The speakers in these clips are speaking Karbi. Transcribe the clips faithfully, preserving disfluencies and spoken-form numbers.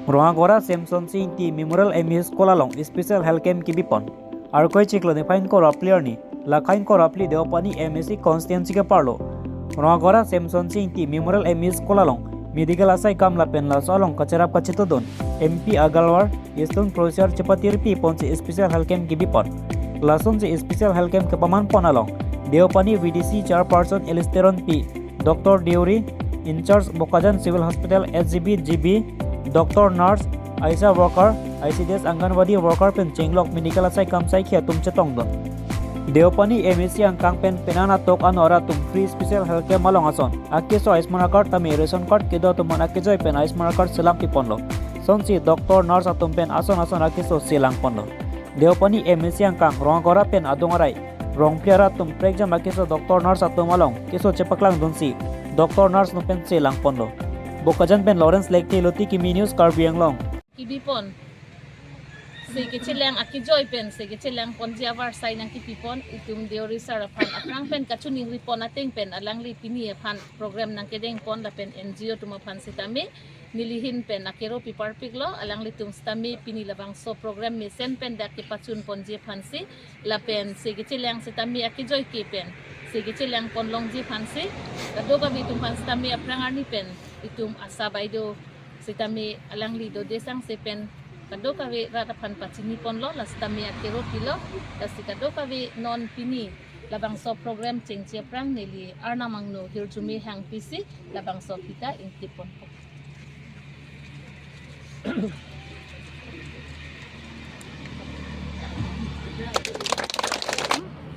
Rongagora Semson Sing Ingti Memorial M E School along special health camp kebipon. Arkoi chiklo niphai ingkoi ra phli arni, lakhai ingkoi ra phli Deopani M A C constituency ke-arlo Rongagora Semson Sing Ingti Memorial M E School along medical asai kam lapen laso along kacherap kachetongdun M P agalwar Eastern Croatia chepatirpi ponsi special health camp kebipon. Lasonsi special health camp kepaman pon along Deopani V D C chairperson Alice Teronpi, Doctor Deuri, in charge Bokajan Civil Hospital H G B G B, doctor, nurse, ASHA worker, I C D S, Anganwadi worker pen chenglok medical asai kam saikhi atum chetongdun. Deopani M A C angkang pen penang atok anor atum free special health camp along ason akeso Ayushman card tame ration card kedo atum aphan akejoi pen Ayushman card selam piponlo. Lasonsi doctor, nurse atum pen ason ason akeso selang ponlo. Deopani M A C angkang Rongagora pen adung arai Rongphli arat atum prekjam akeso doctor, nurse atum along keso chepaklangdunsi doctor, nurse atum pen selang ponlo. Bokajan pen Lawrence Lekthe, Loti Kimi News, Karbi Anglong. Kebipon, se kechelang akejoi pen se kechelang ponji avarsai nangkepipon itum Deuri sir aphan aphrang pen kachiningri pon ateng pen alangli pini aphan program nangkedeng pon lapen N G O atum aphan sitame neli ahin pen akero piparpiklo. Alanglitum sitame pini labangso program mesen pen dak kepachun ponji aphansi lapen se kechelang sitame akejoi ke pen se kechelang ponlongji aphansi kadokave atum aphan sitame aphrang arni pen itum ASHA baideo sitame alangli dode sangse pen kadokave rat aphan pachini ponlo, la sitame akero pilo. Lasi kadokave non pini labangso program chengche aphrang neli Arnam angno hirjume hangpisi labangso aphita ingtip ponpo.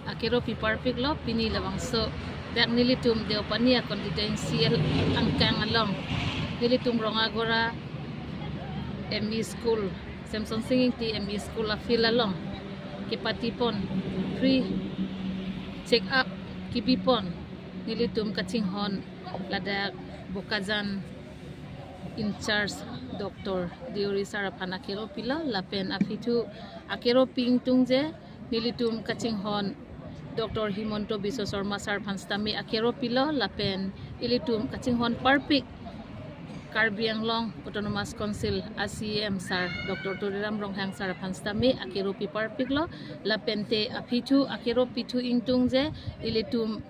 Akero piparpiklo pini labangso dak nelitum Deopani a constituency angkang along nelitum Rongagora M E School, Semson Sing Ingti M E School a-field along kepatipon free check up kebipon nelitum kachinghon ladak Bokajan in charge Doctor Deuri sir aphan akero pilo lapen aphi thu akero pi ingtungje nelitum kachinghon Doctor Himanta Biswa Sarma sir aphan sitame akero pilo lapen ilitum kachinghon parpik Karbi Anglong Autonomous Council a C E M sir Doctor Tuliram Ronghang sir aphan sitame akero piparpiklo lapente aphi thu akero pi thu ingtungje ilitum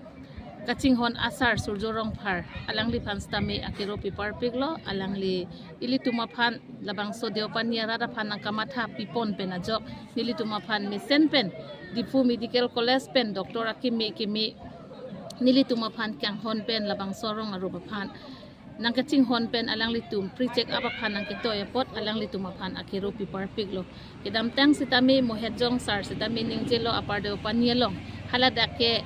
kachinghon asar Surjo Rongphar alangliphan sitame akero piparpiklo. Alangli ilitum aphan labangso Deopani arat aphan nangkamatha pipon pen ajok nelitum aphan mesen pen Diphu Medical College pen doctor akeme keme nelitum aphan kanghon pen labangso arong arup aphan nangkachinghon pen alanglitum free check up aphan nangketoi apot alanglitum aphan akero piparpiklo. Kedamtang sitame Mohetjong sir sitame ningjelo Upper Deopani along haladak ke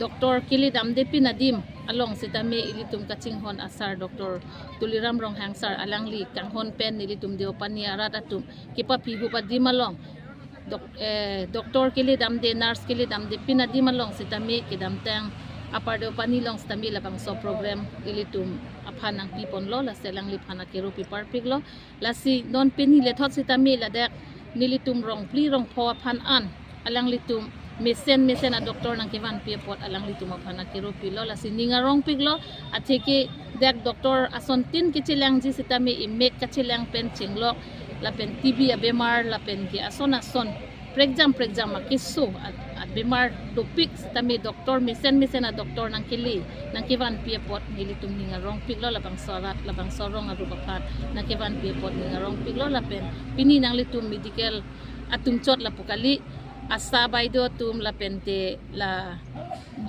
doctor kele damde pin adim along sitame ilitum kachinghon asar Doctor Tuliram Ronghang sir alangli kanghon pen nelitum Deopani arat atum kepaphi hup adim along doc- eh, doctor kele damde, nurse kele damde pin adim along sitame kedamtang Upper Deopani along sitame labangso program ilitum aphan nangpiponlo, lasi alangliphan akero piparpiklo. Lasi non pini lethot sitame ladak nelitum Rongphli Rongpho aphan an alanglitum mesen mesen a doctor nangkevanpi apot alanglitum aphan akero pilo, lasi ning arongpiklo. Atheke dak doctor asontin kechelangji sitame imek kachelang pen chenglok lapen T B abemar lapen ke ason ason prekjam prekjam akeso a- abemar dopik sitame doctor mesen mesen a doctor nangkele nangkevanpi apot nelitum ning arongpiklo, labangso arat labangso arong arup aphan nangkevanpi apot ning arongpiklo. Lapen pini nanglitum medical atum chot lapu kali, ASHA baideo atum lapente la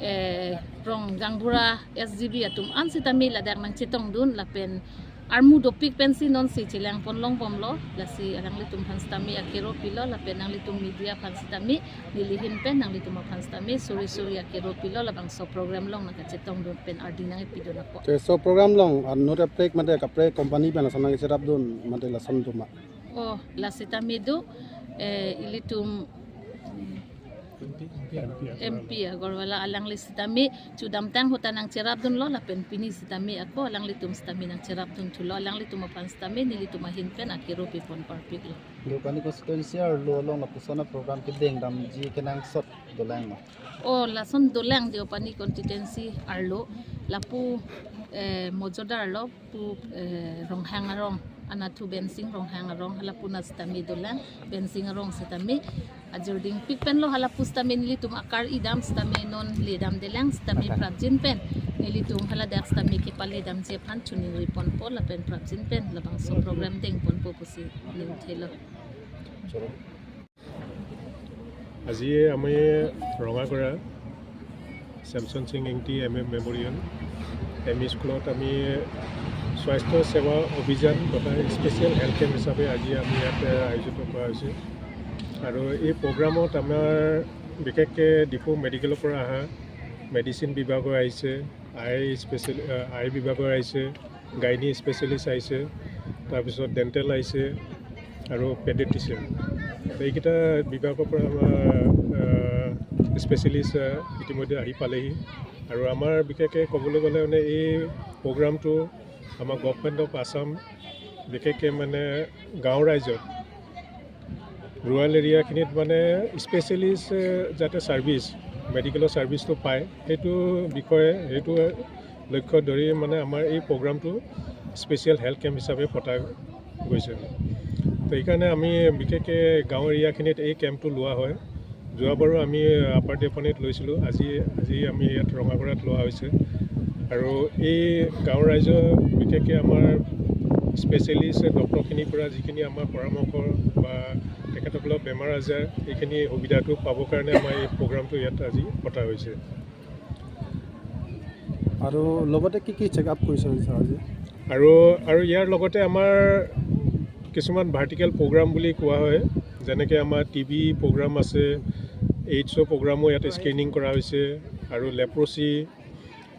eh, rong gaonbura S G B atum an sitame ladak nangchetongdun lapen armu dopik pensi nonsi chelang ponlongbomlo, lasi alanglitum aphan sitame akero pilo lapen nanglitum media aphan sitame neli ahin pen nanglitum aphan sitame suri suri akero pilo, labangso program along nangkachetongdun pen ardi nangkepidun apot. Te so program along anut kaprek mate kaprek company pen lason nangcherapdun mate lason atum ma? Oh, la sitame do eh, ilitum M P Agarwala alangli sitame chudamtang ahut ta nangcherapdunlo lapen pini sitame ako alanglitum sitame nangcherapdun thulo, alanglitum aphan sitame nelitum ahin pen akero pipon parpiklo. Deopani constituency arlo along lapuson a program kedeng damji kenangsot dolang ma? Oh, lason dolang Deopani constituency arlo lapu eh, mojodar lo pu eh, Ronghang arong Anatthu Bensing Ronghang arong hala puna sitame dolang, Bensing arong sitame ajor dingpik pen lo, hala pu sitame nelitum akar idam sitame non ledamdelang sitame prapjin pen nelitum haladak sitame kepaledamji aphan choningri ponpo lapen prapjin pen labangso program dengponpo pusi ning thelo. আজি আমি ৰঙাগড়া ছেমছন Singh Ingti M A memorial M E স্কুলত আমি স্বাস্থ্য সেৱা অভিযান তথা special health camp হিচাপে আজি আমি ইয়াত আয়োজিত কৰা হৈছে। আৰু এই প্ৰগ্ৰামত আমাৰ বিশেষকৈ ডিফু মেডিকেলৰ পৰা অহা মেডিচিন বিভাগৰ আহিছে, আই স্পেচিয়েল আই বিভাগৰ আহিছে, গাইনী স্পেচিয়েলিষ্ট আহিছে, তাৰপিছত ডেণ্টেল আহিছে আৰু পেডিয়াট্ৰিচিয়ান। এইকেইটা বিভাগৰ পৰা আমাৰ স্পেচিয়েলিষ্ট ইতিমধ্যে আহি পালেহি। আৰু আমাৰ বিশেষকৈ ক'বলৈ গ'লে মানে এই প্ৰগ্ৰামটো আমাৰ গভৰ্ণমেণ্ট অফ আছাম বিশেষকৈ মানে গাঁও ৰাইজত ৰুৰেল এৰিয়াখিনিত মানে স্পেচিয়েলিষ্ট যাতে ছাৰ্ভিচ মেডিকেলৰ ছাৰ্ভিচটো পায়, সেইটো বিষয়ে সেইটো লক্ষ্য ধৰি মানে আমাৰ এই প্ৰগ্ৰামটো স্পেচিয়েল হেল্থ কেম্প হিচাপে পতা গৈছে। তো সেইকাৰণে আমি বিশেষকৈ গাঁও এৰিয়াখিনিত এই কেম্পটো লোৱা হয়। যোৱাবাৰো আমি আপাৰ টিপনিত লৈছিলোঁ, আজি আজি আমি ইয়াত ৰঙাগড়াত লোৱা হৈছে। আৰু এই গাঁৱৰ ৰাইজৰ বিশেষকৈ আমাৰ স্পেচিয়েলিষ্ট ডক্টৰখিনিৰ পৰা যিখিনি আমাৰ পৰামৰ্শ বা তেখেতসকলৰ বেমাৰ আজাৰ এইখিনি সুবিধাটো পাবৰ কাৰণে আমাৰ এই প্ৰগ্ৰামটো ইয়াত আজি পতা হৈছে। আৰু লগতে কি কি চেকআপ কৰিছে ছাৰ আজি? আৰু আৰু ইয়াৰ লগতে আমাৰ কিছুমান ভাৰ্টিকেল প্ৰগ্ৰাম বুলি কোৱা হয়, যেনেকৈ আমাৰ টি বি প্ৰগ্ৰাম আছে, এইডছৰ প্ৰগ্ৰামো ইয়াতে স্ক্ৰিনিং কৰা হৈছে, আৰু লেপ্ৰচি,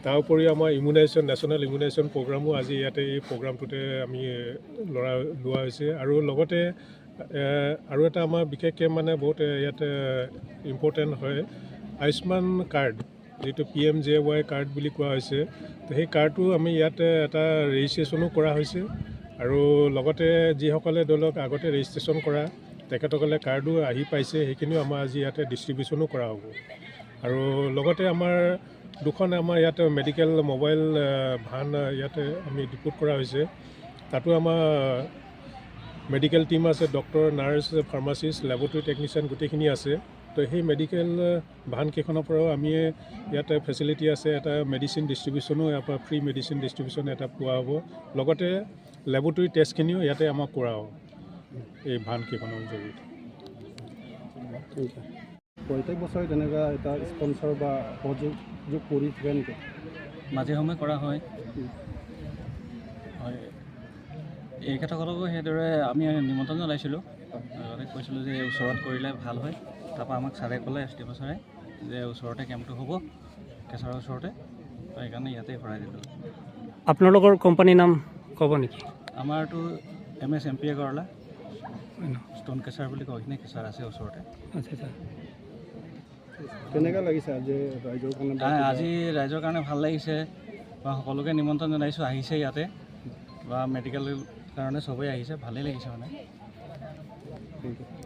তাৰ উপৰিও আমাৰ ইমিউনাইজেশ্যন, নেশ্যনেল ইমিউনাইজেশ্যন প্ৰগ্ৰামো আজি ইয়াতে এই প্ৰগ্ৰামটোতে আমি ল'ৰা লোৱা হৈছে। আৰু লগতে এ, আৰু এটা আমাৰ বিশেষকৈ মানে বহুত এ, ইয়াতে ইম্পৰ্টেণ্ট হয় আয়ুষ্মান কাৰ্ড, যিটো P M J Y card বুলি কোৱা হৈছে। তো সেই কাৰ্ডটো আমি ইয়াতে এটা ৰেজিষ্ট্ৰেশ্যনো কৰা হৈছে। আৰু লগতে যিসকলে ধৰি লওক আগতে ৰেজিষ্ট্ৰেশ্যন কৰা, তেখেতসকলে কাৰ্ডো আহি পাইছে, সেইখিনিও আমাৰ আজি ইয়াতে ডিষ্ট্ৰিবিউশ্যনো কৰা হ'ব। আৰু লগতে আমাৰ দুখন আমাৰ ইয়াতে মেডিকেল মবাইল এ, ভান এ, ইয়াতে আমি ডিপুট কৰা হৈছে। তাতো আমাৰ মেডিকেল টিম আছে, doctor, nurse, pharmacist, laboratory technician গোটেইখিনি আছে। তো সেই মেডিকেল ভানকেইখনৰ পৰাও আমি ইয়াতে ফেচিলিটি আছে, এটা মেডিচিন ডিষ্ট্ৰিবিউশ্যনো ইয়াৰ পৰা ফ্ৰী মেডিচিন ডিষ্ট্ৰিবিউশ্যন এটা পোৱা হ'ব। লগতে লেবৰেটৰী টেষ্টখিনিও ইয়াতে আমাক কৰা হ'ব এই ভানকেইখনৰ জৰিয়তে। ঠিক আছে। প্ৰত্যেক বছৰে তেনেকুৱা এটা স্পনচৰ বা সহযোগ যোগ কৰি থাকে নেকি? মাজে সময়ে কৰা হয়। হয়। এইখেতসকলকো সেইদৰে আমি নিমন্ত্ৰণ জনাইছিলোঁ। আগতে কৈছিলোঁ যে এই ওচৰত কৰিলে ভাল হয়। তাৰপৰা আমাক ছাৰে ক'লে, এছ ডি অ' ছাৰে, যে ওচৰতে কেম্পটো হ'ব, কেছাৰৰ ওচৰতে, তো সেইকাৰণে ইয়াতে ভৰাই দিলোঁ। আপোনালোকৰ কোম্পানীৰ নাম ক'ব নেকি? আমাৰতো M S M P Agarwala, stone cancer বুলি কয়, এইখিনি কেছাৰ আছে ওচৰতে। আচ্ছা, আচ্ছা। কেনেকা লাগিছে আজি ৰাইজৰ কাৰণে? আ-, আজি ৰাইজৰ কাৰণে ভাল লাগিছে বা সকলোকে নিমন্ত্ৰণ জনাইছোঁ, আহিছে ইয়াতে বা মেডিকেল কাৰণে সবেই আহিছে, ভালেই লাগিছে মানে। Thank you.